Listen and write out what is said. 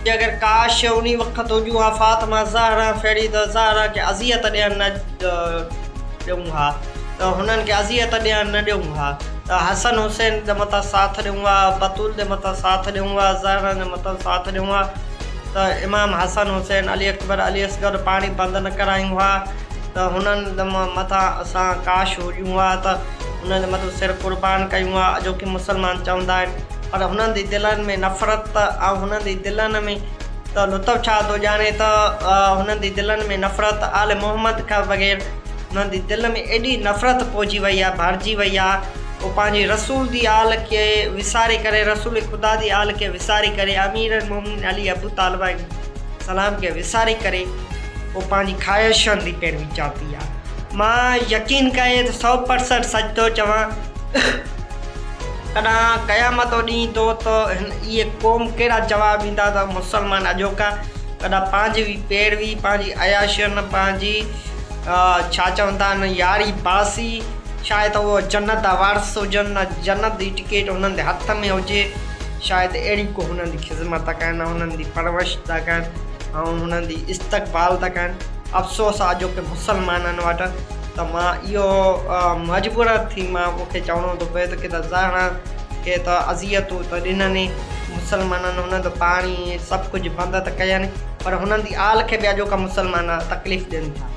جيڪر ڪاش انهي وقت هجون ها فاطمه زهرا ڦيڙي ته زهرا کي اذيت ڏيڻ نه ڏيون ها ته هنن کي اذيت ڏيڻ نه ڏيون ها ته حسن حسين جي مٿان ساٿ ڏيون ها بتول جي مٿان ساٿ ڏيون ها زهرا جي مٿان ساٿ ڏيون ها ته امام حسن حسين علي اڪبر علي اصغر پاڻي بند نه ڪرايون ها ته هنن مٿان اسان ڪاش هجون ها ته هنن جي مٿان سر قربان ڪيون ها اڄوڪي مسلمان چوندا آهن پر هنن جي دلن ۾ نفرت ۽ هنن جي دلن ۾ ته لطف ڇا ٿو ڄاڻي ته هنن جي دلن ۾ نفرت آل محمد کان بغير هنن جي دل ۾ ايڏي نفرت پئجي وئي آهي ڀرجي وئي آهي هو پنهنجي رسول جي آل کي وساري ڪري رسول خدا جي آل کي وساري ڪري امير المومنين علي ابو طالب سلام کي وساري ڪري هو پنهنجي خواهشن جي پيروي چاهتي آهي مان يقين ڪري ته سو پرسنٽ سچ ٿو چوان ڪڏهن قيامت جو ڏينهن ايندو ته هن اهي قوم ڪهڙا جواب ڏيندا ته مسلمان اڄوڪا ڪڏهن پنهنجي پيروي پنهنجي عياشين پنهنجي ڇا چوندا آهن ياري باسي شايد اهو جنت جا وارث هجن جنت جي ٽڪيٽ هنن جي هٿ ۾ هجي شايد اهڙي ڪو هنن جي خدمت ٿا ڪن هنن جي پرورش ٿا ڪن ۽ هنن جي استقبال ٿا ڪن افسوس آ اڄوڪي مسلمانن وٽ ته مان اهو مجبور ٿي مان مون کي چوڻو ٿو پئي ته ڪي زهرا کي ته اذيتون ته ڏنن مسلمانن هنن ته پاڻي سڀ ڪجهه بند ته ڪين پر هنن جي آل کي به اڄوڪا مسلمان تڪليف ڏين ٿا.